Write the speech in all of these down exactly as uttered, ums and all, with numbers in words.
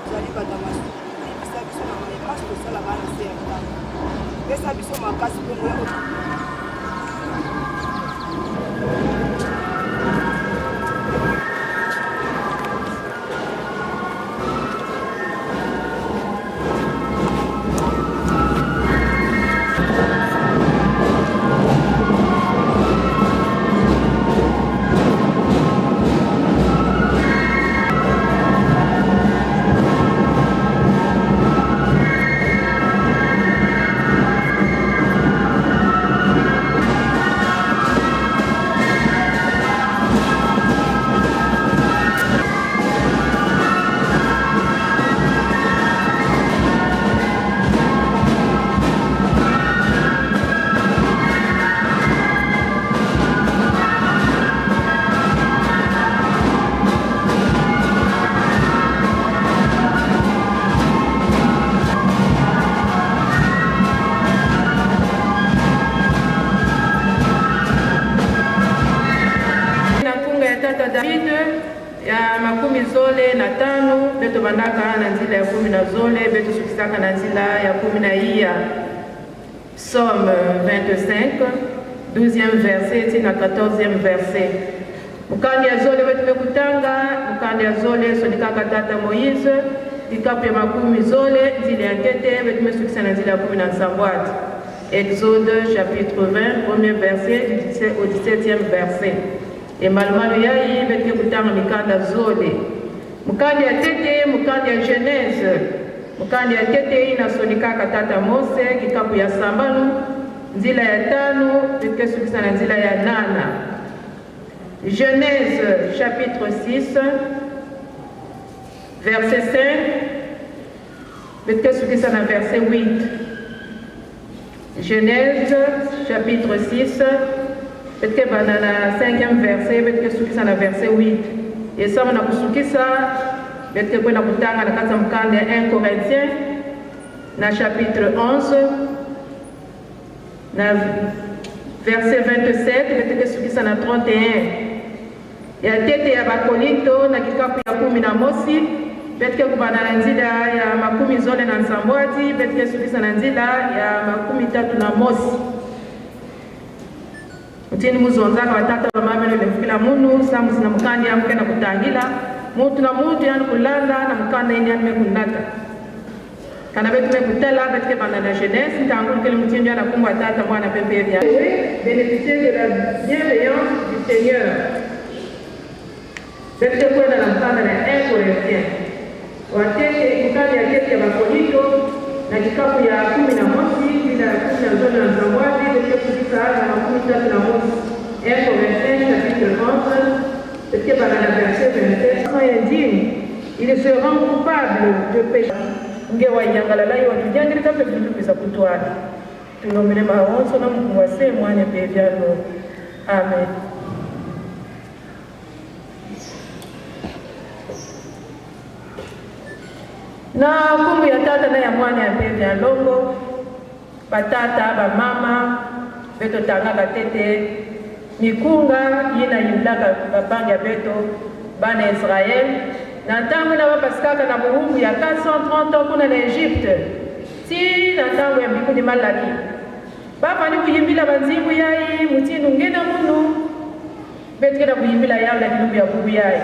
Tozali bato ya masumu, limbisa biso na mabe manso tosalaka na nse ya ntango. Pesa biso makasi mpo na koya. Na nkunga ya tata David, ya makumi zole na tanu, beto bandaka na nzila ya kumi na zole, beto sukisaka na nzila ya kumi na iya. Psaume vingt-cinq, douzième verset tii na quatorzième verset. Mukanda ya zole beto me kutanga, mukanda ya zole sonikaka tata Moïse, kikapu ya makumi zole, nzila ya ntete, beto me sukisa na nzila ya kumi na nsambwadi. Exode chapitre vingt, premier verset du dix-sept au dix-septième verset. E malumalu yayi beto me kutanga mikanda zole. Mukanda ya ntete, mukanda ya Genèse. Mukanda ya ntete ina sonikaka tata Mose, kikapu ya sambanu, nzila ya tanu, beto ke sukisa na nzila ya nana. Genèse chapitre six, verset cinq, beto ke sukisa na verset huit. Genèse chapitre six, beto ke banda na cinquième verset, beto ke sukisa na verset huit. E samu na kusukisa, beto ke kwenda kutanga na kati ya mukanda ya un Corinthiens, na chapitre onze, na verset vingt-sept, beto ke sukisa na trente et un. Ya ntete ya Bakolinto, na kikapu ya kumi na mosi, beto ke kubanda na nzila ya makumi zole na nsambwadi, beto ke sukisa na nzila ya makumi tatu na mosi. Mutindu muzonzaka, batata, bamama, beno lemfukila munu, samu ti na mukanda yayi mu ke na kutangila, muntu na muntu yandi kulanda na mukanda yina yandi me kunata. Kana beto me kutala, beto ke banda na Genèse, ntangulu kele mutindu yina, na nkumbu ya Tata, Mwana mpe Mpeve ya. Oui, bénéficier de la bienveillance du Seigneur. Beto ke kwenda na mukanda ya un Corinthiens. Wa ntete, mukanda ya ntete ya Bakolinto, na kikapu ya kumi na mosi, nzila ya kumi na zole na nsambwadi, beto ke sukisa na makumi tatu na mosi. Un Corinthiens chapitre onze, beto ke banda na verset vingt-sept. Sans un dîme, ils seront coupables de péché. Nge wayangalala, yo watuyangirika mpe vintu biza kutwala. Tulombele mawonso na Mpungu Ase, Mwana mpe Mpiano. Amen. Na nkumbu ya Tata na ya Mwana ya Mpeve ya Longo, batata, bamama, beto tangaka ntete mikunga yina yimbilaka bampangi ya beto, bana Israël, na ntangu yina babasikaka na buhungu ya quatre cent trente ans kuna na Egypte, tii na ntangu ya mbikuni Malaki. Bavandi kuyimbila banzimbu yayi mutindu nge na munu beto ke na kuyimbila yawu na kilumbu ya bubu yayi.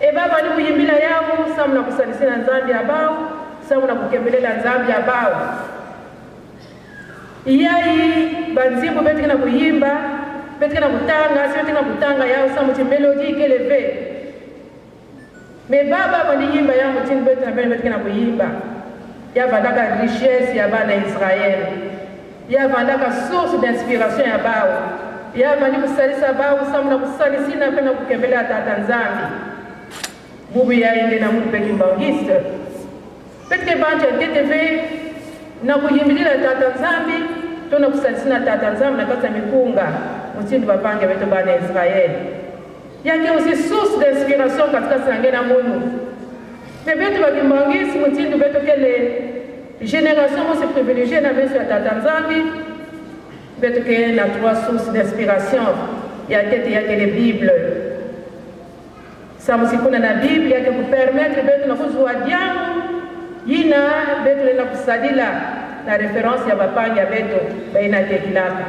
E bavandi kuyimbila yawu samu na kusadisina Nzambi ya bawu, samu na kukembelela Nzambi ya bawu. Yayi banzimbu beto ke na kuyimba, beto ke na kutanga, si beto ke na kutanga yawu samu ti mélodie ikele ve. Mais baba bavandi yimba yawu mutindu beto na beno beto ke na kuyimba, ya vandaka richesse ya bana Israël. Ya vandaka source d'inspiration ya bawu. Ya vandi kusadisa bawu samu na kusadisina mpe na kukembelela Tata Nzambi. Bubu yayi nge na munu mpe kimbangiste, beto ke bantu ya ntete ve na kuyimbilila Tata Nzambi, to na kusadisina Tata Nzambi na kati ya mikunga, mutindu bampangi ya beto bana Israël. Ya ke aussi source d'inspiration katikati na nge na munu. Mais beto bakimbangiste, mutindu beto kele génération mosi privilégiée na meso ya Tata Nzambi, beto ke na trois sources d'inspiration. Ya ntete ya kele Bible. Samu ti kuna na Bible ya ke kupermettre beto na kuzwa diambu yina beto lenda kusadila na référence ya bampangi ya beto, bayina tekilaka.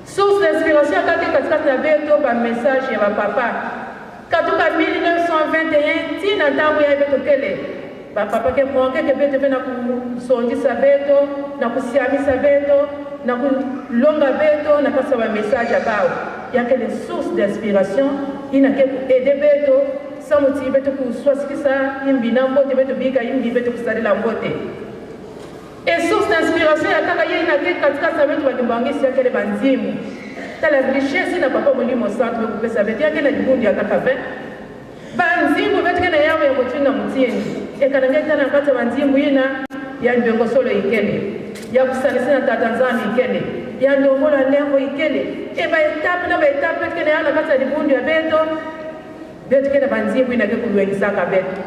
Source d'inspiration ya kaka ke katikati na beto, bamessage ya bapapa. Katuka mille neuf cent vingt et un tii na ntangu yayi beto kele, bapapa ke manquer ke beto ve na kuzondisa beto, na kusiamisa beto, na kulonga beto na kati ya bamessage ya bawu. Ya kele source d'inspiration yina ke kuaider beto, samu ti beto kuswasikisa yimbi na mbote, beto bika yimbi, beto kusadila mbote. E source d'inspiration ya nkaka yina ke katikati na beto bakimbangiste ya kele banzimbu. Tala richesse yina Papa Molimo Santu me kupesa beto, ya ke na dibundu ya nkaka ve. Banzimbu beto ke na yawu ya mutindu na mutindu. E kana nge tala na kati ya banzimbu yina, ya ndwengo solo ikele, ya kusadisina Tata Nzambi ikele, ya ndombolo ya nlemvo ikele. E ba étape na ba étape beto ke na yawu na kati ya dibundu ya beto, beto ke na banzimbu yina ke kulwengisaka beto.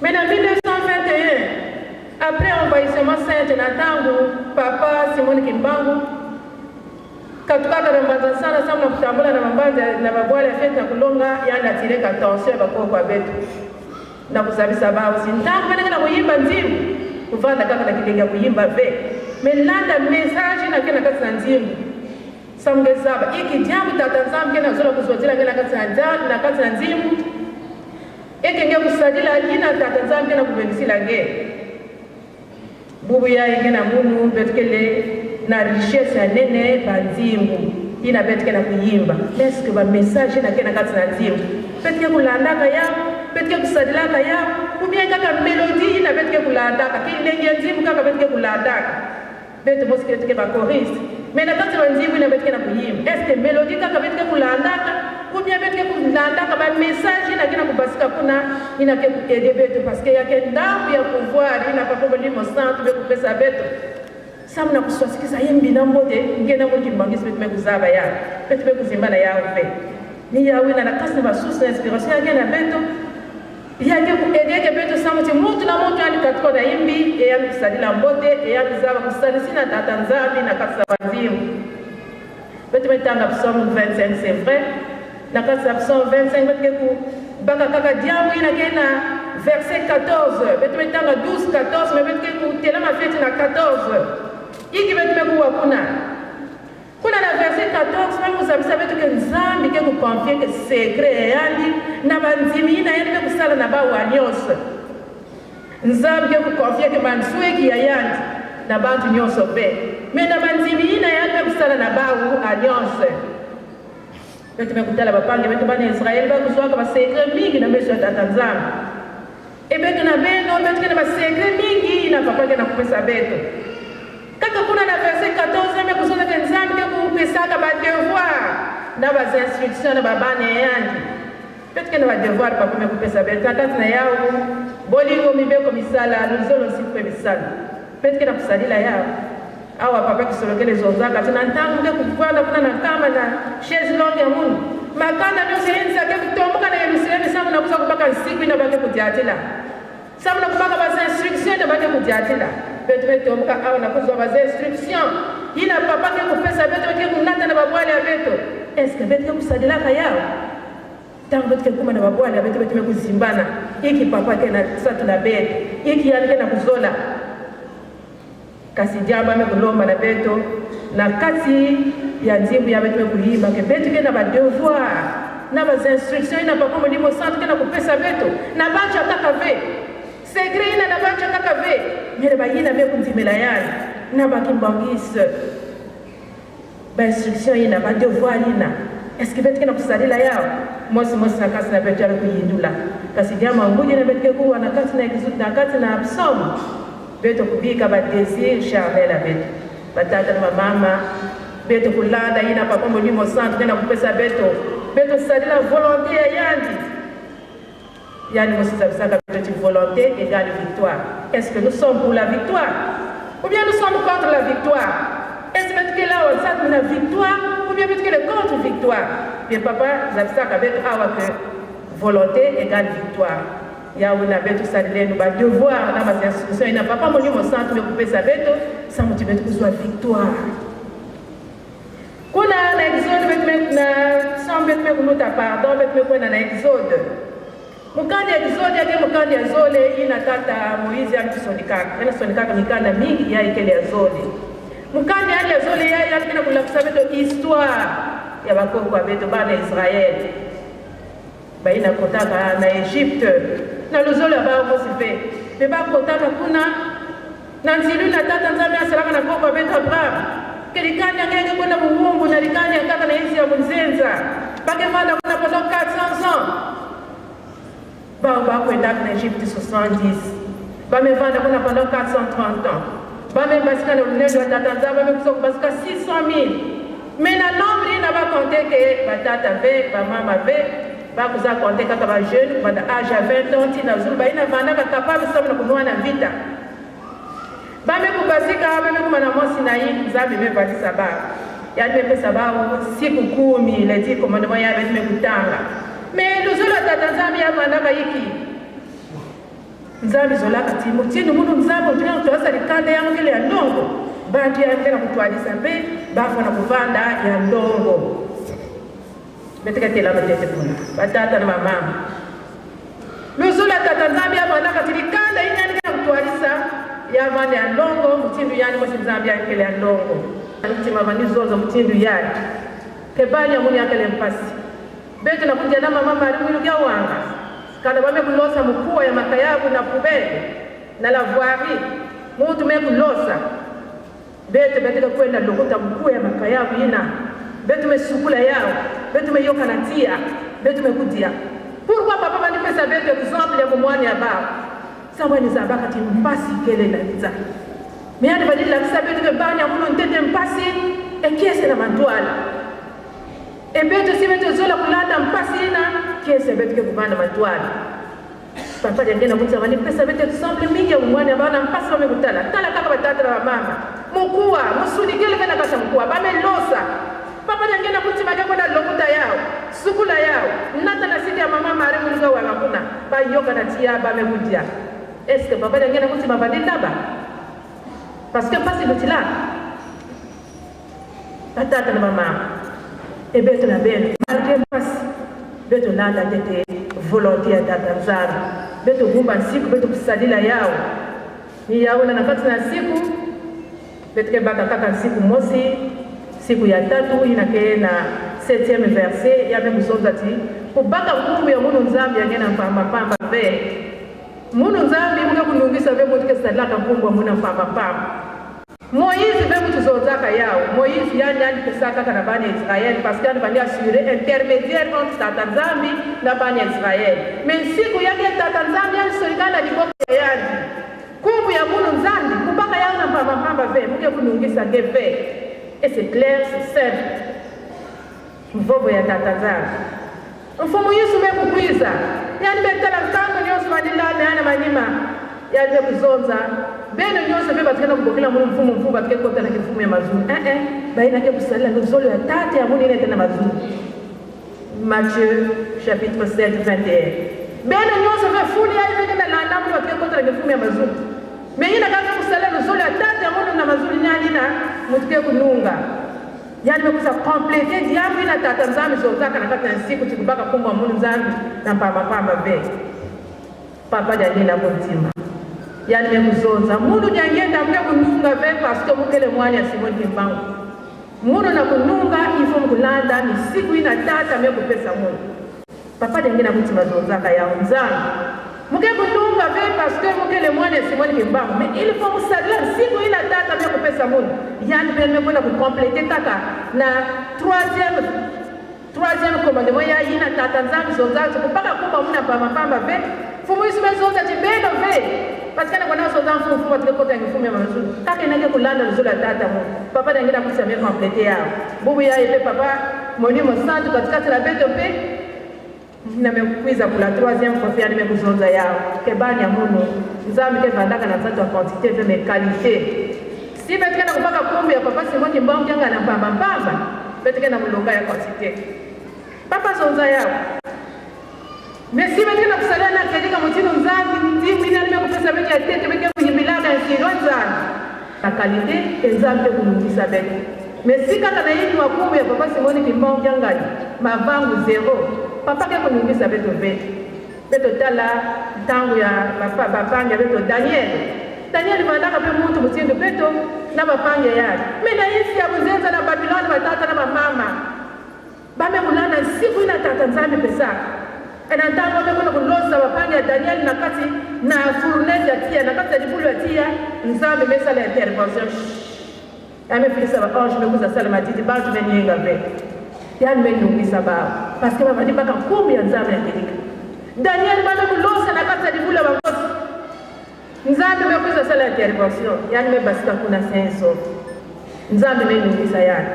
Mais na mille neuf cent vingt et un, après envahissement Sainte, na ntangu Papa Simon Kimbangu katukaka na Mbanza Nsana samu na kutambula na bambanza na babwala ya fête na kulonga, yandi atireka tension ya bakoko ya beto. Na kuzabisa bawu ti ntangu beno ke na kuyimba nzimbu, kuvanda kaka na kilengi ya kuyimba ve, mais landa message yina ke na kati na nzimbu. Samu nge zaba, inki diambu Tata Nzambi ke na zola kuzodila nge na kati na nza-, na kati na nzimbu. Eke nge kusadila yina Tata Nzambi ke na kubengisila nge. Bubu yayi nge na munu beto kele na richesse ya nene, ba nzimbu yina beto ke na kuyimba. Est-ce que ba message yina ke na kati na nzimbu beto ke kulandaka yau, beto ke kusadilaka yau, ou bien kaka mélodie yina beto ke kulandaka, kilengi ya nzimbu kaka beto ke kulandaka? Beto mosi beto ke ba choriste. Mais na kati ya ba nzimbu yina beto ke na kuyimba, est-ce que mélodie kaka beto ke kulandaka, ou bien beto ke kulandaka ba message yina ke na kubasika kuna, yina ke ku-aider beto, parce que ya ke ndambu ya pouvoir yina Papa Molimo Santu me kupesa beto. Samu na kuswasikisa yimbi na mbote, nge na munu kimbangiso beto me kuzaba yau, beto me kuzimbana yau ve. Ni yau yina na kati na ba source ya inspiration ya nge na beto. Ya ke ku-aider nge beto samu ti muntu na muntu yandi katuka na yimbi, e yandi kusadila mbote, e yandi kuzaba kusadisi na Tata Nzambi na kati na ba nzimbu. Beto me tanga Psaume vingt-cinq, c'est vrai. Na kati na Psaume vingt-cinq, beto ke kubaka kaka diambu yina ke na verset quatorze. Beto me tanga douze, quatorze, mais beto ke kutelama fioti na quatorze. Inki beto me kuwa kuna? Kuna na verset quatorze, me kuzabisa beto que Nzambi ke kuconfier que secret ya yandi na banzimi yina yandi me kusala na bawu nyonso. Nzambi ke kuconfier que mansweki ya yandi na bantu nyonso ve, mais na banzimi yina yandi me kusala na bawu nyonso. Beto me kutala bampangi beto bana Israël, ba kuzwaka ba secret mingi na meso ya Tata Nzambi. E beto na beno, beto ke na ba secret mingi yina Papa ke na kupesa beto. Kaka kuna na verset quatorze, me kuzola que Nzambi ke kupesaka ba devoir na ba instruction na babana ya yandi. Beto ke na ba devoir Papa me kupesa beto, na kati na yau bolingo, mibeko, misala, luzolo, nsiku mpe bisalu. Beto ke na kusadila yau. Awa Papa kisolokele zonzaka, tina ntangu nge kuvanda kuna na nkama na chaise longue ya munu, makanda nyonso ya insi ke kutomboka na Yerusalemi samu na kwiza kubaka nsiku yina ba ke kudiatila, samu na kubaka ba instruction yina ba ke kudiatila. Beto me tomboka awa na kuzwa ba instruction yina Papa ke kupesa beto, ke kunata na babwala ya beto. Est-ce que beto ke kusadilaka yau? Ntangu beto ke kuma na babwala ya beto, beto me kuzimbana inki Papa ke na satu na beto, inki yandi ke na kuzola. Kasi diambu ba me kulomba na beto, na kati ya nzimbu ya beto me kuyimba, que beto ke na ba devoir na ba instruction yina Papa Molimo Santu ke na kupesa beto, na bantu ya nkaka ve. Secret yina na bantu ya nkaka ve, mais na bayina me kundimela yandi na ba kimbangiso. Ba instruction yina, ba devoir yina, est-ce que beto ke na kusadila yau? Mosi mosi na kati na beto ya me kuyindula. Kasi diambu ya ngudi yina beto ke kuwa na kati na exo-, na kati na Psaume, beto kubika ba désir charnel ya beto. Batata na bamama, beto kulanda yina Papa Molimo Santu ke na kupesa beto, beto sadila volonté ya yandi. Yandi mosi zabisaka beto ti volonté égale victoire. Est-ce que nous sommes pour la victoire ou bien nous sommes contre la victoire? Est-ce que beto kele awa za tina victoire ou bien beto kele contre victoire? Bien Papa zabisaka beto awa que volonté égale victoire. Yau yina beto sadileno ba devoir na ba instruction yina Papa Molimo Santu me kupesa beto, samu ti beto kuzwa victoire. Kuna na Exode beto me, na Psaume beto me kuluta, pardon, beto me kwenda na Exode. Mukanda ya Exode ya ke mukanda ya zole yina tata Moïse yandi kisonikaka. Yandi sonikaka mikanda mingi, yayi kele ya zole. Mukanda yandi ya zole yayi, yandi ke na kulakisa beto histoire ya bakoko ya beto bana Israël. Bayina kotaka na Egypte na luzolo ya bawu mosi ve. Mais ba kotaka kuna na nsilu yina Tata Nzambi yasalaka na koko ya beto Abraham. Que dikanda ya nge ke kwenda bubumbu na dikanda ya nkaka na insi ya bunzenza. Ba ke vanda kuna pendant quatre cents ans. Bawu ba kwendaka na Egypte soixante-dix. Ba me vanda kuna pendant quatre cent trente ans. Ba me basika na lulendo ya Tata Nzambi, ba me kwiza kubasika six cent mille. Mais na nombre yina ba compter que batata ve, bamama ve, ba kwiza compter kaka ba jeunes, kubanda âge ya vingt ans tii na zulu, bayina vandaka capable samu na kunwana vita. Ba me kubasika, ba me kuma na Mont Sinaï, Nzambi me vandisa bawu. Yandi me pesa bawu siku kumi, les dix commandements ya beto me kutanga. Mais luzolo ya Tata Nzambi ya vandaka inki? Nzambi zolaka ti mutindu munu Nzambi mutindu ya kutwadisa dikanda ya mukele ya ndongo, bantu ya mukele ya kutwadisa mpe bafwana kuvanda ya ndongo. Beto ke telama ntete kuna, batata na bamama. Luzolo ya Tata Nzambi ya vandaka ti dikanda yina yandi ke na kutwadisa ya vanda ya ndongo, mutindu yandi mosi Nzambi ya mukele ya ndongo. Ntima bani zonza mutindu yayi. Ke bani ya munu yakele mpasi. Beto na kudia na mama Marie Muilu Kiawanga. Kana ba me kulosa mukuwa ya makayabu na poubelle, na lavoir. Muntu me kulosa. Beto, beto ke kwenda lokuta mukuwa ya makayabu yina. Beto me sukula yawu. Beto me yôkana tiya. Beto me kudia. Pourquoi papa bani pesa beto exemple ya ku mwana ya bawu? Samu ni zabaka ti mpasi kele na nza. Mais yandi bani lakisa beto ke bani ya munu ntete mpasi, e kiese na mantwala. E beto si beto zola kulanda mpasi yina, kiese beto ke kuvanda mantwala. Papa Diangienda Mutima bani pesa beto exemple mingi ya mwana ya bawu na mpasi ba me kutala. Tala kaka batata na bamama. Mukuwa, musuni kele ve na kati ya mukuwa, ba me losa. Papa Diangienda Mutima ke kwenda lokuta yawu, sukula yawu, nata na site ya mama Marie Muilu Kiawanga kuna, ba yôkana tiya, ba me kudia. Est-ce que papa Diangienda Mutima bani laba? Parce que mpasi lutilaka. Batata na bamama, e beto na beno, malgré mpasi, beto landa ntete volonté ya Tata Nzambi. Beto gumba nsiku, beto kusadila yawu. Ni yawu na, na kati na nsiku, beto ke baka kaka nsiku mosi, nsiku ya tatu, yina ke na septième verset, ya me kuzonza ti, kubaka nkumbu ya munu Nzambi ya ngena mpamba mpamba ve. Munu Nzambi mu ke kunungisa ve muntu ke sadilaka nkumbu ya munu mpamba mpamba. Moïse ve muntu zonzaka yawu. Moïse yandi, yandi ke saka kaka na bana Israël, parce que yandi bani assurer intermédiaire entre Tata Nzambi na bana Israël. Mais nsiku ya ke Tata Nzambi yandi solikana diboko ya yandi, nkumbu ya munu Nzambi kubaka yawu na mpamba mpamba ve, mu ke kunungisa nge ve. Et c'est clair, c'est simple. Mvovo ya Tata Nzambi. Mfumu Yesu me kukwiza. Yandi me tala nkangu nyonso mani lala na manima. Yandi me kuzonza: Beno nyonso ve batikana kubokila munu mfumu, mfumu, batike kota na kivumu ya mazulu. Eh, eh. Bayina ke kusadila luzolo ya Tata ya munu yina tena mazulu. Matthieu chapitre sept, vingt et un. Beno nyonso ve fulu yayi ve kena landa munu, batike kota na kivumu ya mazulu. Mais yina kaka kusadila luzolo ya Tata ya munu na mazulu ni yandi yina mu tike kununga. Yandi me kwiza compléter diambu yina Tata Nzambi zonzaka na kati na nsiku ti kubaka nkumbu ya munu Nzambi na mpamba mpamba ve. Papa Diangienda Mutima. Yandi me kuzonza: Munu Diangienda mu ke kununga ve parce que mu kele mwana ya Simon Kimbangu. Munu na kununga, il faut mu kulanda misiku yina Tata me kupesa munu. Papa Diangienda Mutima zonzaka yawu: Nzambi, mu ke kununga ve parce que mu kele mwana ya Simon Kimbangu. Mais il faut mu sadila nsiku yina Tata me kupesa munu. Yandi ve me kwenda kucompléter kaka na troisième, troisième commandement ya yina Tata Nzambi zonza ti kubaka nkumbu ya munu na mpamba mpamba ve. Mfumu Yesu me zonza ti beno ve batikana kwenda zonza mfumu, mfumu, batike kota na kivumu ya mazulu. Kaka yina ke kulanda luzolo ya Tata ya munu. Papa Diangienda Mutima me compléter yawu. Bubu yayi mpe Papa Moïse Mosantu kati kati na beto mpe. Na me kwiza pour la troisième fois, yandi me kuzonza yawu: Ke bani ya munu, Nzambi ke vandaka na nsatu ya quantité ve, mais qualité. Si beto ke na kubaka nkumbu ya Papa Simon Kimbangu Kiangani na mpamba mpamba, beto ke na mu longa ya quantité. Papa zonza yawu. Mais si beto ke na kusadila na kedika mutindu Nzambi, nzimbu yina yandi me kupesa beto ya ntete, beto ke kuyimbilaka nsilu ya Nzambi na qualité, e Nzambi ke kunungisa beto. Mais si kaka na yindu wa nkumbu ya Papa Simon Kimbangu Kiangani, mavangu zéro, Papa ke kunungisa beto ve. Beto tala ntangu ya bapa-, bampangi ya beto Daniel. Daniel vandaka mpe muntu mutindu beto na bampangi ya yandi. Mais na yinsi ya bunzenza na Babylone, batata na bamama, ba me kulanda nsiku yina Tata Nzambi pesaka. E na ntangu ba me kwenda kulosa bampangi ya Daniel na kati na fournaise ya tiya, na kati ya dibulu ya tiya, Nzambi me sala intervention. Yandi me fikisa ba ange me kwiza sala madidi, bantu me ninga ve. Yandi me nungisa bawu. Parce que ba me baka nkumbu ya Nzambi na kedika. Daniel ba me kulosa na kati ya dibulu ya bankosi. Nzambi me kwiza sala intervention, yandi me basika kuna sain et sauf. Nzambi me nungisa yandi.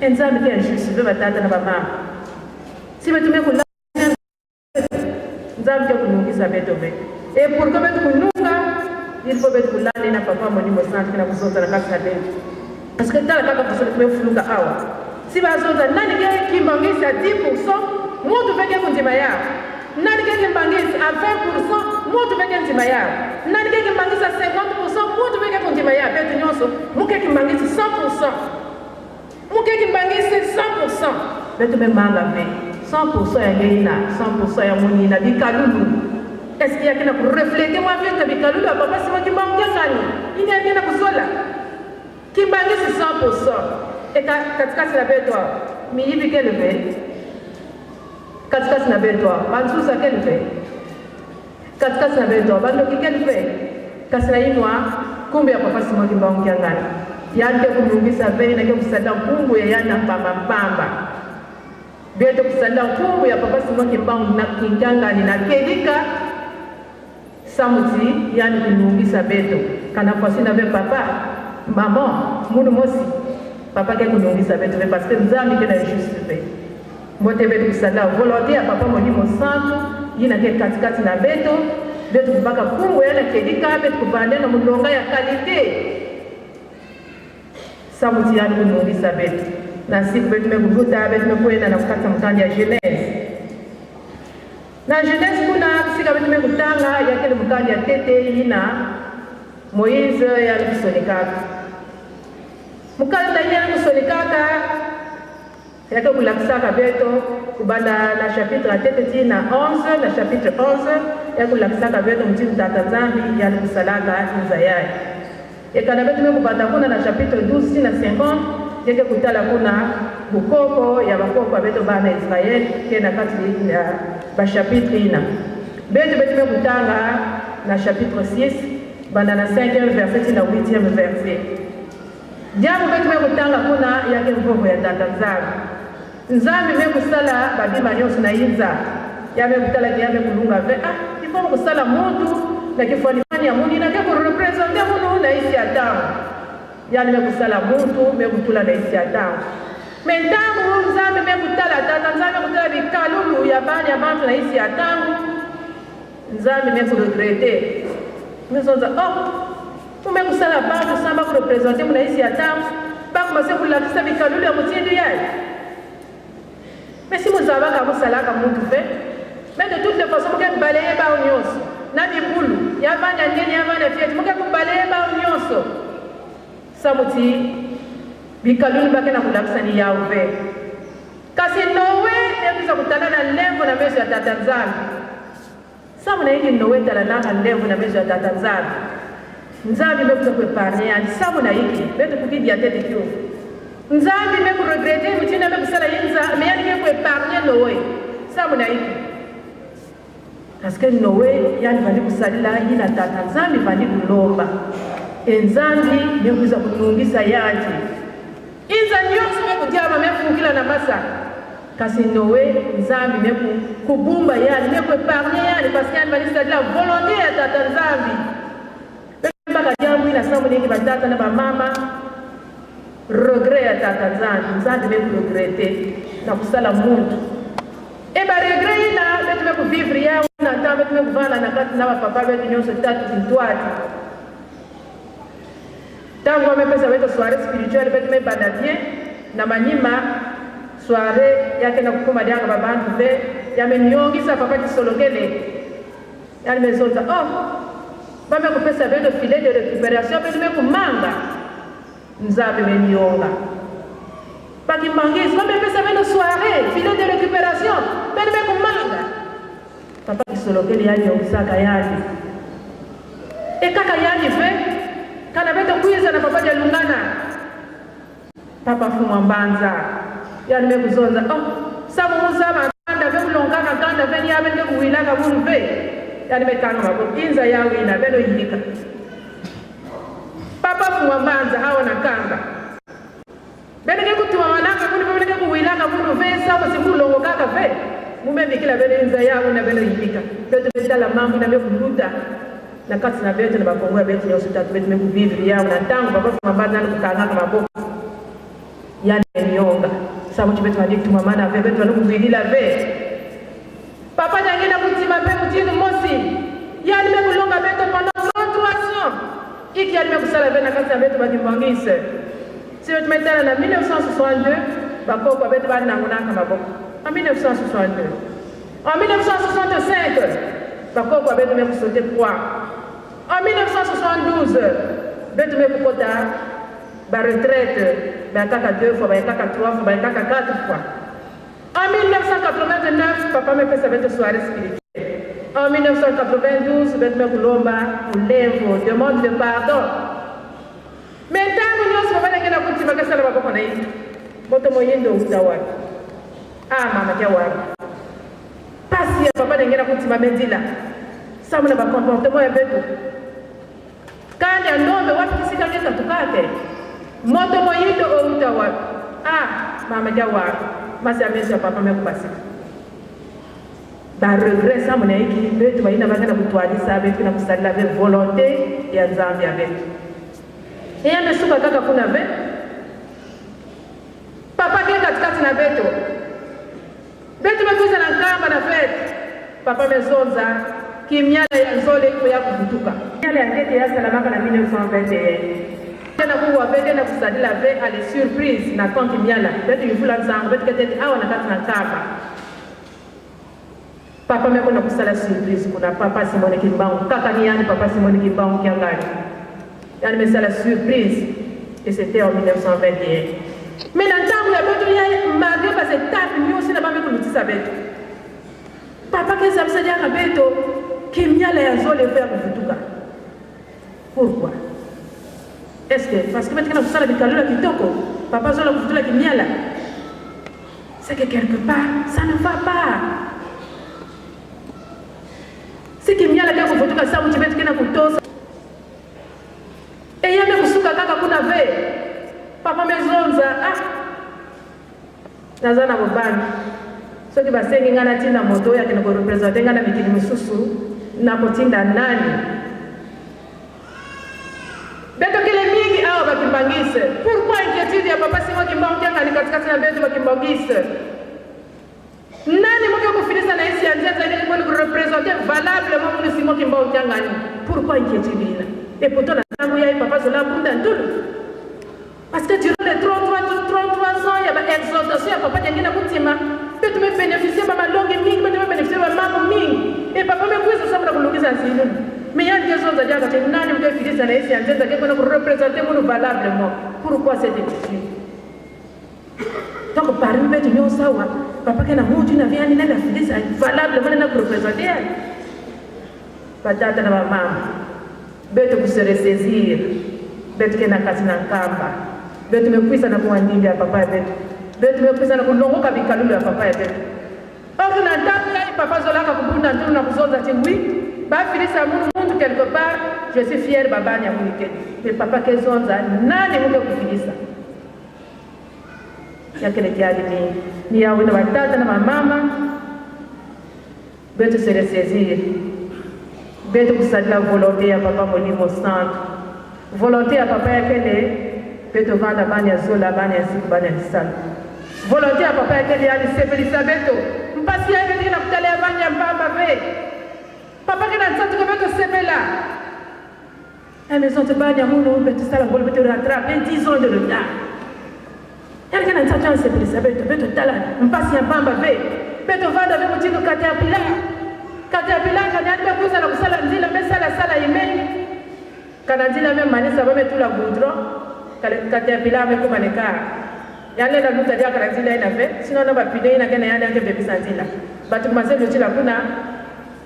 E Nzambi ke injuste ve, batata na bamama. Si beto me kulanda, Nzambi ke kunungisa beto ve. Et pour que beto kununga, il faut beto kulanda yina Papa Moïse Mosantu ke na kuzonza na kati na beto. Parce que tala kaka façon beto me fuluka awa. Si bazonza nani ke kimbanguiste à dix pour cent, muntu ve ke kundima yawu. Nani ke kimbanguiste à vingt pour cent, muntu ve ke ndima yawu. Nani ke kimbanguiste à cinquante pour cent, muntu ve ke kundima yawu. Beto nyonso, mu ke kimbanguiste cent pour cent. Mu ke kimbanguiste cent pour cent. Beto me manga ve. Cent pour cent ya nge yina, cent pour cent ya munu yina, bikalulu. Est-ce que ya ke na kurefléter mwa vie ya bikalulu ya Papa Simon Kimbangu Kiangani? Yina ya ke na kuzola. Kimbangisi cent pour cent. E ka, kati-kati na beto, miyibi kele ve. Kati-kati na beto, bansusa kele ve. Kati-kati na beto, bandoki kele ve. Kasi na inwa, kumbu ya Papa Simon Kimbangu Kiangani. Yani ke kunungisa ve, na ke kusadila kumbu ya yani mpamba-mpamba. Beto kusadila kumbu ya Papa Simon Kimbangu na Kiangani na kedika, samu ti yani kunungisa beto. Kana kwasi na ve papa, maman, munu mosi, papa ke kunungisa beto ve, parce que Nzambi kena injuste ve. Mbote beto kusadila volonté ya Papa Molimo Santu, yina ke kati-kati na beto, beto kubaka kumbu ya na kedika, beto kuvanda na mulonga ya qualité. Samu ti yani kunungisa beto. Na siku beto me kuluta, beto me kwenda na kati mukanda ya Genèse. Na Genèse kuna, kisika beto me kutanga, ya kele mukanda ya ntete yina Moïse yani kusonikaka. Mukanda yani kusonikaka, ya ke kulakisaka beto, kubanda na chapitre ya ntete tii na onze, na chapitre onze, ya kulakisaka beto mutindu Tata Nzambi yani kusalaka nza yayi. E kana beto me kubanda kuna na chapitre douze tii na cinquante, ya ke kutala kuna bukoko ya bakoko ya beto bana Israël, ke na kati ya ba chapitre yina. Beto, beto me kutanga na chapitre six, banda na cinquième verset tii na huitième verset. Diambu beto me kutanga kuna, ya ke mvovo ya Tata Nzambi. Nzambi me kusala babima nyonso na inza. Ya me kutala ti ya me kulunga ve, ah, il faut kusala muntu na kifwani-fwani ya munu, na ke kureprésenter munu na nsi ya ntangu. Yani me kusala muntu, me kutula na nsi ya ntangu. Mais ntangu Nzambi me kutala, Tata Nzambi me kutala bikalulu ya bana ya bantu na nsi ya ntangu, Nzambi me kuregretter. Me zonza, oh, mu me kusala bantu samu ba kureprésenter munu na nsi ya ntangu, ba commencer kulakisa bikalulu ya mutindu yayi. Mais si mu zaba ka mu salaka muntu ve, mais de toutes les façons, mu ke balayer bawu nyonso. Na bibulu, ya vanda nene, ya vanda fioti, mu ke kubalayer bawu nyonso. Samu ti bikalulu ba ke na kulakisa ni yawu ve. Kasi Noé, e kwiza kutala na nlemvo na meso ya Tata Nzambi. Samu na inki Noé talanaka nlemvo na meso ya Tata Nzambi? Nzambi me kwiza kuépargner yandi. Samu na inki? Beto kukidi ya ntete kio. Nzambi me kuregretter mutindu ya me kusala inza, mais yandi ke kuépargner Noé. Samu na inki? Parce que Noé, yandi vandi kusadila yina Tata Nzambi vandi kulomba. E Nzambi me kwiza kunungisa yandi. Inza nyonso me kudiama, me fukila na masa. Kasi Noé, Nzambi me ku-, kubumba yandi, me kuépargner yandi, parce que yandi vandi sadila volonté ya Tata Nzambi. Baka diambu yina, samu na inki batata na bamama, regret ya Tata Nzambi, Nzambi me kuregretter na kusala muntu. E ba regret yina, beto me kuvivre yawu na ntangu beto me kuvanda na kati na bapapa beto nyonso tatu kintwadi. Ntangu ba me pesa beto soirée spirituelle, beto me banda bien, na manima, soirée ya ke na kukuma diaka ba bantu ve, ya me nyongisa papa Kisolokele. Yandi me zonza, oh, ba me kupesa beto filet de récupération, beto me kumanga. Nzambi me nyonga. Ba kimbanguiste, ba me pesa beto soirée, filet de récupération, beto me kumanga. Papa Kisolokele ya nyongisaka yandi. E kaka yandi ve, kana beto kwiza na papa Dialungana. Papa Mfumu a Mbanza, yandi me kuzonza, oh, samu mu zaba kanda ve, kulongaka kanda ve, ni ya beno ke kuwilaka munu ve. Yandi me kanga maboko, inza yawu yina, beno yika. Papa Mfumu a Mbanza, haona kamba. Beno ke kutumamanaka munu ve, beno ke kuwilaka munu ve, samu ti mu longokaka ve. Mu me bikila beno inza yawu yina, beno yika. Beto me tala mambu yina me kuluta na kati na beto na ba Kongo ya beto nyonso tatu, beto me kuvivre yawu yina, ntangu Papa Mfumu a Mbanza yandi kukangaka maboko. Yandi me nyonga. Samu ti beto vandi tumamana ve, beto vandi kuwilila ve. Papa Diangi na kutima mpe mutindu mosi. Yandi me kulonga beto pendant trente-trois ans. Inki yandi me kusala ve na kati na beto ba kimbanguiste? Si beto me tala na mille neuf cent soixante-deux, bakoko ya beto banangunaka maboko. En mille neuf cent soixante-deux. En mille neuf cent soixante-cinq, bakoko ya beto me kusauter croix. En mille neuf cent soixante-douze, beto me kukota ba retraite, bayakaka deux fois, bayakaka trois fois, bayakaka quatre fois. En mille neuf cent quatre-vingt-neuf, papa me pesa beto soirée spirituelle. En mille neuf cent quatre-vingt-douze, beto me kulomba mulemvo, demande de pardon. Mais ntangu nyonso papa bakasala maboko na ye. Moto moyindo uta wapi? Ah, mama kia wapi? Mpasi ya papa nge na kutima me nzila. Samu na ba comportement ya beto. Kani anombe wapi kisika nge katukate. Moto moyindo o uta wapi? Ah, mama kia wapi? Masi ya meso ya papa me kubasika. Ba regret samu na inki, beto bayina bake na kutwadisa, beto na kusalila ve volonté ya Nzambi ya beto. Eya me suka kaka kuna ve. Papa ke katikati na beto. Beto me kwiza na Nkamba na fête. Papa me zonza, kimiala ya nzole ifo ya kuvutuka. Kimiala ya ntete ya salamaka na mille neuf cent vingt et un. Tena kuwa ve, tena kusalila ve, allez surprise, na tant kimiala. Beto yufula nsangu, beto ke tete awa na kati na Nkamba. Papa me kwenda kusala surprise kuna, papa Simon Kimbangu. Kaka ni yandi papa Simon Kimbangu kia ngali. Yandi me sala surprise. Et c'était en mille neuf cent vingt et un. Mais na ntangu ya beto ya, malgré ba étapes nyonso yina ba me kulutisa beto, papa ke zabisa diaka beto kimiala ya nzole ifo ya kuvutuka. Pourquoi? Est-ce que parce que beto ke na kusala bikalula kitoko, papa zola kuvutula kimiala? C'est que quelque part, ça ne va pas. Si kimiala ke kuvutuka samu ti beto ke na kutosa. Eya me kusuka kaka kuna ve. Papa me zonza, ah. Naza na bobani. Soki basengi nga natinda moto oyo akende ko représenter nga na mikili misusu, nakotinda nani? Beto kele mingi awa ba kimbanguistes. Pourquoi inquiétude ya papa Simon Kimbangu kia ngali katikati na beto ba kimbanguistes? Nani mu ke kufidisa na insi ya nzenza yina ke kwenda ku représenter valablement munu Simon Kimbangu kia ngali? Pourquoi inquiétude yina? Et pourtant na ntangu yayi papa zola bunda ntulu. Parce que durant les trente-trois, trente-trois ans ya ba exaltation ya papa nge na kutima, beto me bénéficier ba malongi mingi, beto me bénéficier ba mambu mingi. Et papa me kwiza samu na kulungisa nsi yinunu. Mais yandi ke zonza diaka ti nani mu ke fidisa na insi ya nzenza ke kwenda ku représenter munu valablement. Pourquoi cette inquiétude? Donc parmi beto nyonso awa, papa ke na mutu na vie ya yandi na fidisa valablement na ku représenter yandi. Batata na bamama, beto ku se ressaisir. Beto ke na kati na Nkamba. Beto me kwiza na kuwa ndinga ya papa ya beto. Beto me kwiza na kulongoka bikalulu ya papa ya beto. Or na ntangu yayi papa zolaka kubunda ntulu na kuzonza ti oui, ba fidisa munu muntu quelque part, je suis fier, ba bani ya munu ke. Mais papa ke zonza, nani mu ke kufidisa? Ya kele kiadi ni, ni ya wina batata na bamama. Beto se ressaisir. Beto kusadila volonté ya papa Molimo Santu. Volonté ya papa ya kele, beto vanda bani ya zola, bani ya siku, bani ya bisalu. Volonté ya papa ya kele yandi sepelisa beto. Mpasi ya beto ke na kutala ya bani ya mpamba ve. Papa ke na nsatu ke beto sepela. Ya me zonza ti bani ya munu beto sala ngolo beto rattraper dix ans de retard. Yandi ke na nsatu ya sepelisa beto, beto tala mpasi ya mpamba ve. Beto vanda ve mutindu caterpillar. Caterpillar kani yandi me kwiza na kusala nzila, me sala sala ye mingi. Kana nzila me manisa, ba me tula goudron. Kale, caterpillar me kuma ni car. Yandi lenda luta diaka na nzila yina ve. Sinon na ba pneu yina ke na yandi yandi ke bebisa nzila. Bato kumanisa lutila kuna.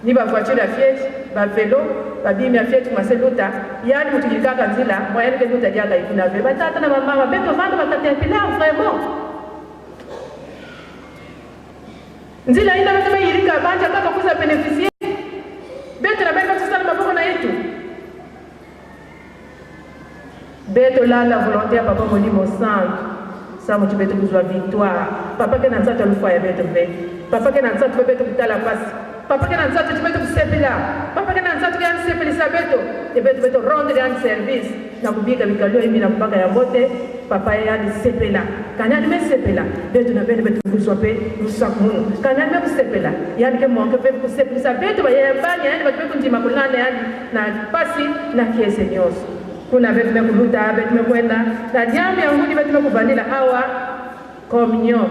Ni ba voiture ya fioti, ba vélo, ba bima ya fioti kumanisa luta, yandi muntu yirikaka nzila, mwa yandi ke luta diaka ye kuna ve. Batata na bamama, beto vanda ba caterpillar vraiment. Nzila yina beto me yirika, bantu kaka kwiza bénéficier. Beto na beno beto sala maboko na yeto. Beto landa volonté ya papa Molimo Santu, samu ti beto kuzwa victoire. Papa ke na nsatu ya lufwa ya beto ve. Papa ke na nsatu ve beto kutala mpasi. Papa ke na nsatu ti beto kusepela. Papa ke na nsatu ke yandi sepelisa beto. Ye beto, beto rendre yandi service. Na kubika bikalulu ya mbi na kubaka ya mbote. Papa yandi sepela. Kani yandi me sepela, beto na beno beto kuzwa mpe lusakumunu. Kani yandi me kusepela, yandi ke manquer mpe kusepelisa beto ba ya bani ya yandi, bato me kundima kulanda yandi na mpasi na kiese nyonso. Kuna beto me kuluta, beto me kwenda, na diambu ya nguni beto me kuvandila awa, communion.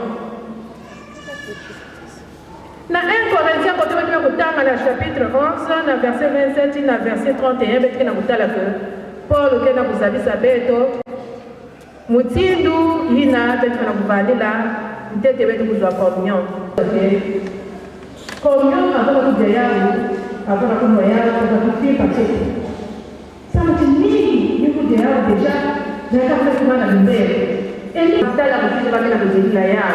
Na un Corinthiens, kote beto me kutanga na chapitre onze, na verset vingt-sept, na verset trente et un, beto ke na kutala que Paul ke na kuzabisa beto mutindu yina beto ke na kuvandila ntete beto kuzwa communion. Communion, avant na kudia yawu, avant na kunwa yawu, on va tout faire par terre. Samu ti ni, ni kudia yawu déjà, déjà ka feti mana bimbele. Eni, tala kutija bakana kuzilila ya.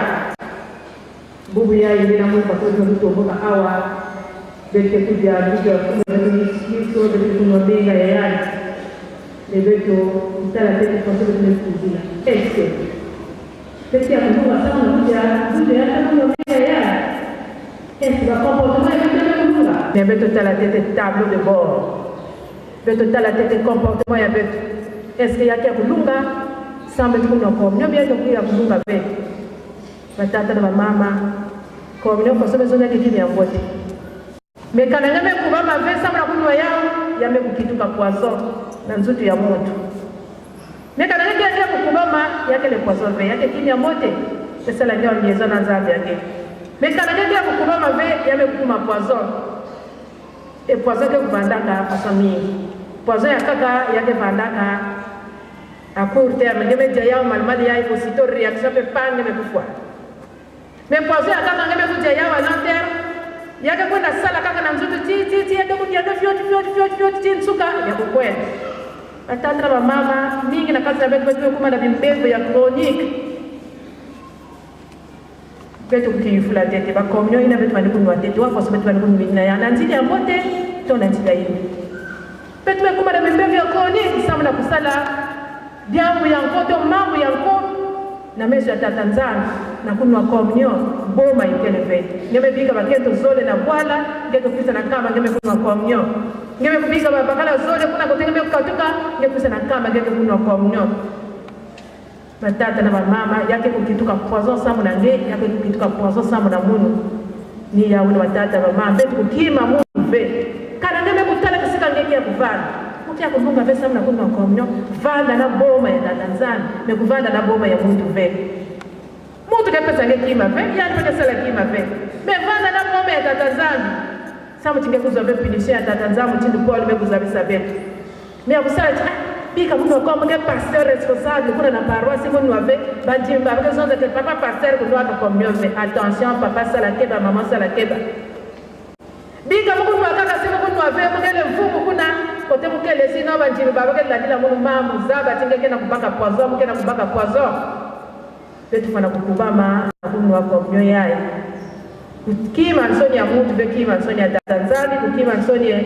Bubu ya, ine na mu pa ko to to mo ka awa. Beto ke kudia, kudia, kudia, kudia, kudia, kudia, kudia, kudia, ya. Ni beto, tala tete pa ko to mo kuzila. Est-ce que beto ya kulunga samu na kudia, kudia, ya, kudia, ya. Est-ce que ba comportement ya beto ya kulunga? Ni beto tala tete tableau de bord. Beto tala tete comportement ya beto. Est-ce que ya ke kulunga? Samu beto kunwa communion, bia to kuya kulunga beto. Batata na bamama, communion façon me zona ke kimi ya mbote. Me kana nge me kubama ve samu na kunwa yau, ya me kukituka poison na nzutu ya muntu. Me kana nge ke, ke kukubama, ya ke le poison ve, ya ke kimi ya mbote. Ke sala nge wa mieza na Nzambi ya ke. Me kana nge ke kukubama ve, ya me kukuma poison. E poison ke kuvandaka façon mingi. Poison ya kaka, ya ke vandaka à court terme, nge me dia yau malemale ya, aussitôt réaction pe pa, nge me kufwa. Me poison ya kaka nge me kudia yau à long terme, ya ke kwenda sala kaka na nzutu ti, ti, ti, ya ke kudia yau fioti, fioti, fioti, fioti, ti nsuka, ya kukwenda. Batata na bamama, mingi na kati na beto, beto kuma na bimbevo ya chronique. Beto kukifula tete, ba communion ina beto bani kunwa tete, wa façon beto bani kunwina ya, na nzila ya mbote, to na nzila ya mbi. Beto me kuma na bimbevo ya chronique, samu na kusala diambu ya nko, to mambu ya nko na meso ya Tata Nzambi, na kunwa communion, boma ikele ve. Nge me bika bakento zole na bwala, nge ke kwisa na nkama, nge me kunwa communion. Nge me bika babakala zole kuna kote nge me kukatuka, nge kwisa na nkama, nge ke kunwa communion. Batata na bamama, ya ke kukituka poison samu na nge, ya ke kukituka poison samu na munu. Ni yawu na batata na bamama, beto kukima munu ve. Kana nge me kutala kisika nge kia kuvanda, nge kia kulunga ve samu na kunwa communion, vanda na boma ya Tata Nzambi, me kuvanda na boma ya muntu ve. Muntu ke pesa nge kima ve, ya pe ke sala kima ve. Me vanda na boma ya Tata Nzambi. Samu ti nge kuzwa ve punition ya Tata Nzambi, mutindu Paul me kuzabisa beto. Me ya kusala ti, ah, bika munu wa communion, nge pasteur responsable kuna na paroisse, munu wa ve, bandimi baba ke zonza ke papa pasteur kunwaka communion ve. Attention, papa sala keba, maman sala keba. Bika mu kunwa kaka si mu kunwa ve, mu kele mfumu kuna, kote mu kele, sinon bandimi baba ke ladila munu mambu, zaba ti nge ke na kubaka poison, mu ke na kubaka poison. Beto fwana kukubama na kunwa communion yayi. Kukima nsoni ya muntu ve kima nsoni ya Tata Nzambi, kukima nsoni ya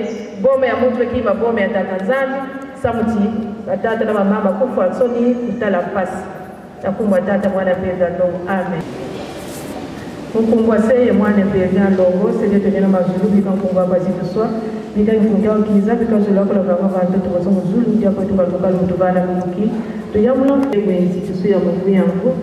boma ya muntu ve kima boma ya Tata Nzambi, samu ti batata na bamama kufwa nsoni, kutala mpasi. Na nkumbu a Tata, Mwana, Mpeve ya Nlongo. Amen. Mu nkumbu a Se ye Mwana, Mpeve ya Nlongo. Se beto onene ha mazulu, bika nkumbu aku azituswa. Bika nkumbu aku iza, bika zulu aku lavanga va ntoto waso mu zulu, ndia kwetu matuka lumutuvana mumuki. Tuyambula mfwe kwe nzitusu ya muku ya ngu.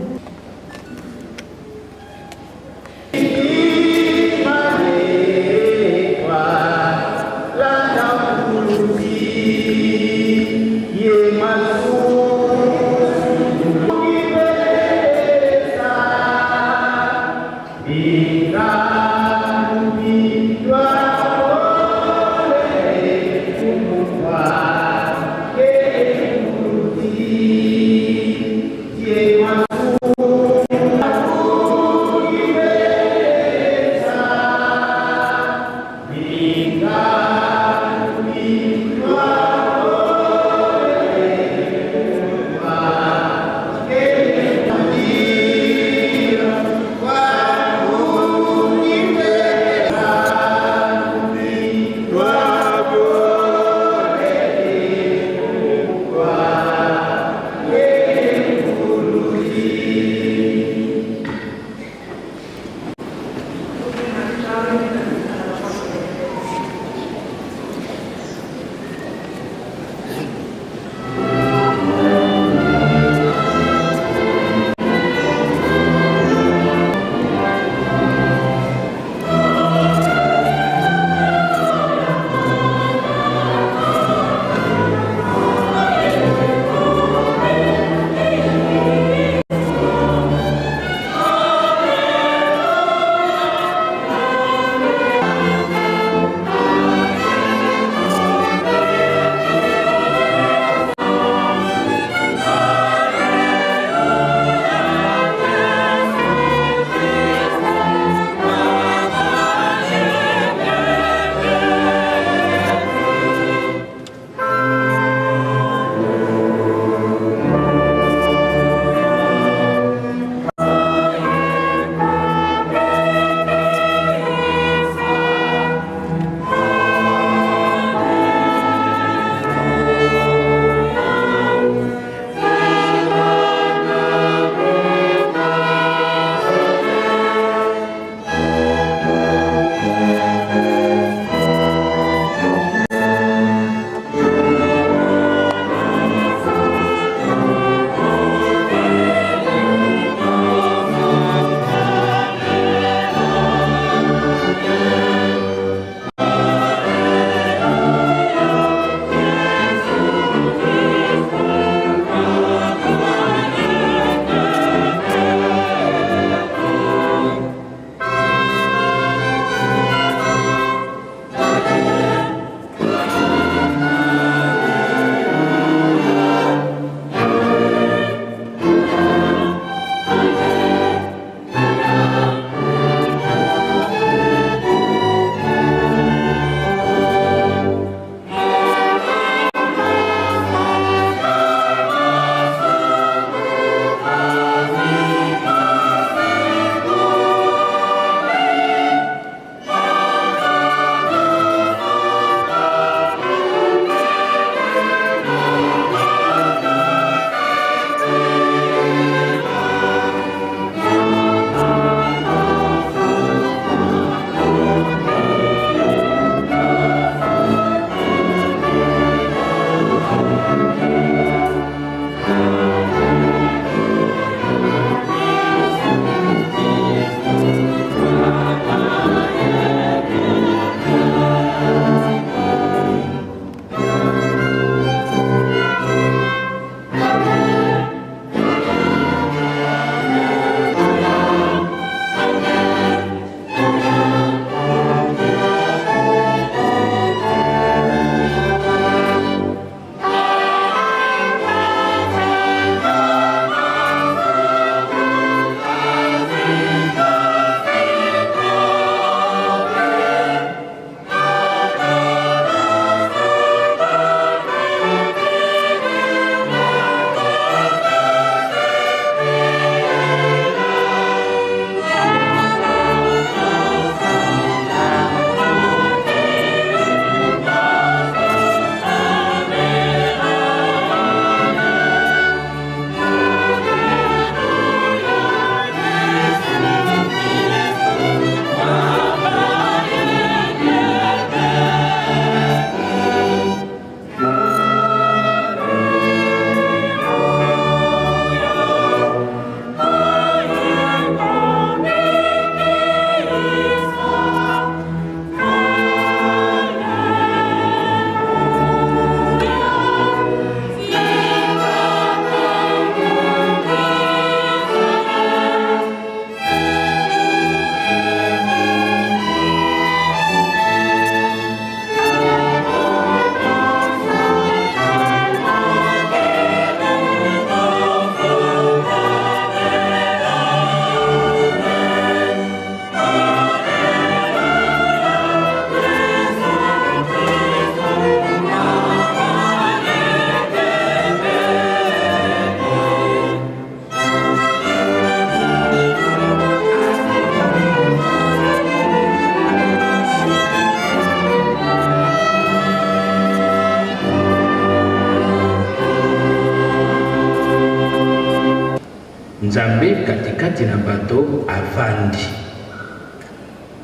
Nzambe katikati na bato avandi.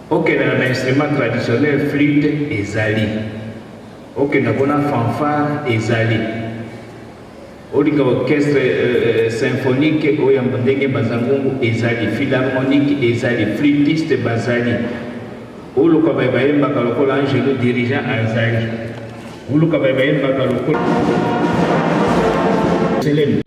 Okenda na ba instruments traditionnels, flûte ezali. Okenda kuna, fanfare ezali. Oleka orchestre, euh, euh, symphonique, oyo ya Mundenge Bazangungu ezali, philharmonique ezali, flûtistes bazali. Oloka baye bayembaka lokola Angelo, dirigeant azali. Oloka baye bayembaka lokola Selem.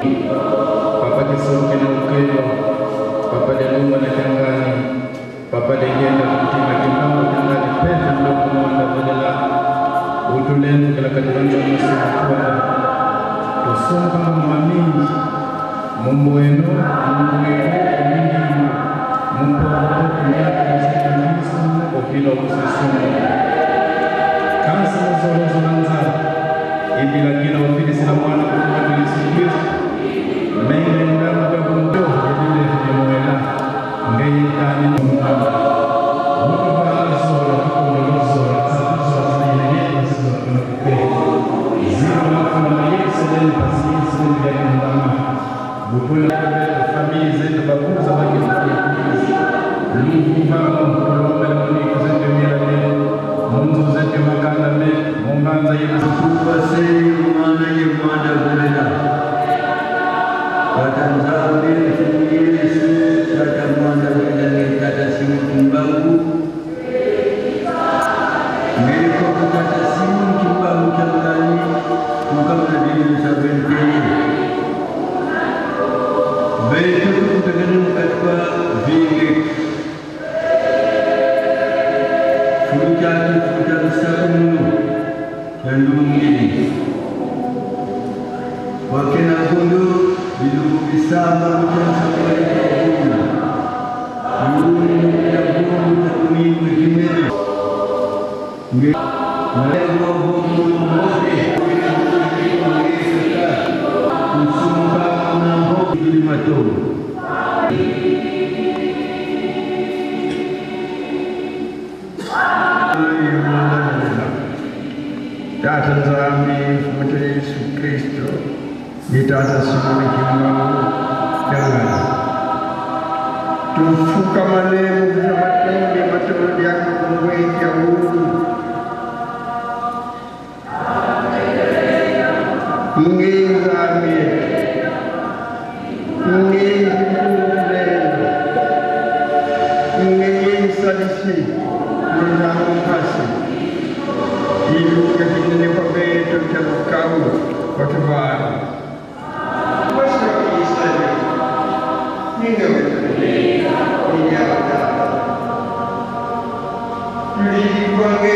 Papa Kisoke na Ukelo, Papa Deluma na Kiangani, Papa Degenda, Kutima Kimbangu, Kiangani, Pepe Mloko, Mwanda Velela, Utulenu, kila kadibanza musi mkwana, tusonga mami, Mumbo eno, mumbo eno, mumbo eno, mumbo eno, mumbo eno, mumbo eno, mumbo eno. Kansi muzolo zolanza, ibila kina ofisi la mwana kwa Yesu Kristo, menga ndanga Upul na kebe famille zetu bakulu za bakulu. Luvu vamo, pulombe na moni ko zetu mirane. Munzu zetu makana me, monganza ye. Tukuase ye mwana ye mwana bebela. Tata Nzambi, Yesu, Tata Mwanda Bwendane, Tata Simon Kimbangu. Ngeri ko Tata Simon Kimbangu Kiangani, tukamna dini sa benteni. Beto tukutakana mkatwa vingi. Futa ki futa sa kunu. Kiandungili. Wakena gundu, bilu bisamba kuchan sakwali kwa gundu. Gundu ya gundu takuni mekimena. Nge, nge gundu mbote. Kusumuka na mbote mato. Tata Nzambi, Mfumu Yesu Kristo, ni Tata Simoni Kimbangu Kiangani. Tufukamane mu kuja matondo, matondo diaka kungwe kia Mungu. Nge Nzambi. Nge Nzambi. Nge Nzambi. Nge Nzambi. Ilu kakinene kwa beto kia mkau kwa tubara. Wasi wa Israeli. Ninge. Ninge. Tuli kwa nge.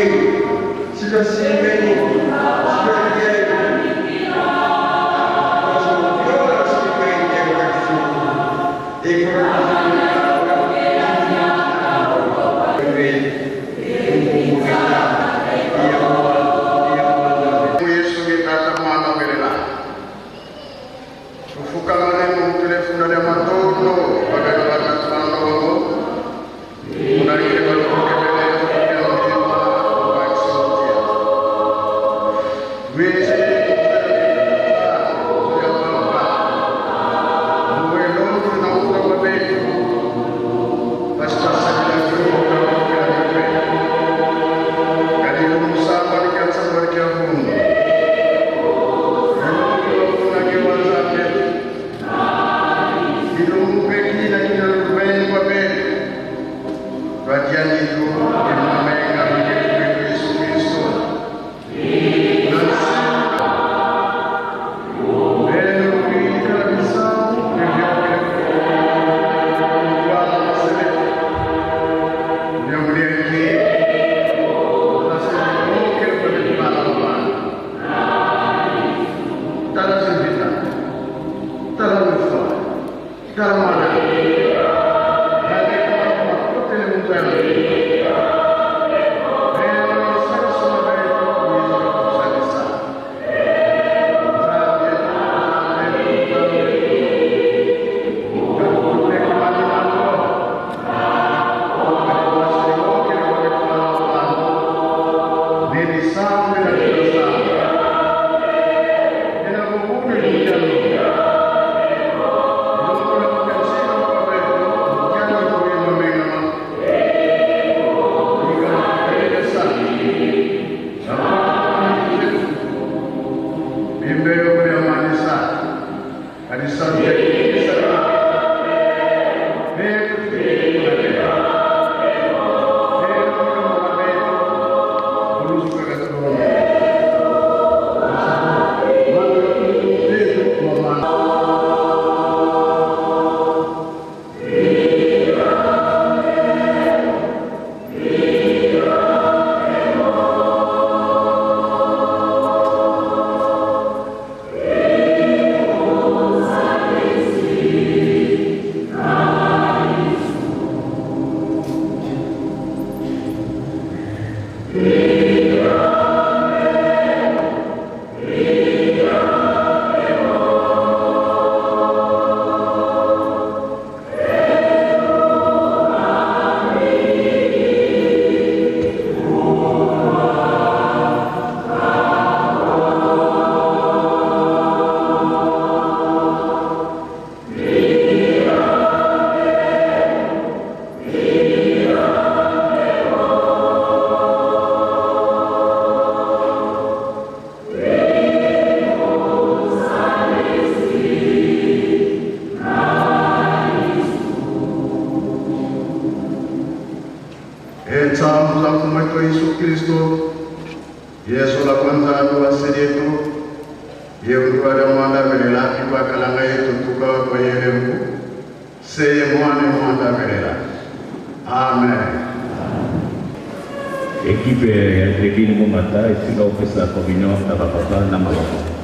Yesu nge Tata, Mwana, Mwana. Tufukamane mu kutelefuna dia matondo, pada dia matondo. Iye utu ada manda merela, ipa kalanga ye tutuka ko ye lembu. Seiye moane manda merela. Amen. Ekipe, ekipe ni mata, isi ka upisa ko bino, taba papa, nama papa.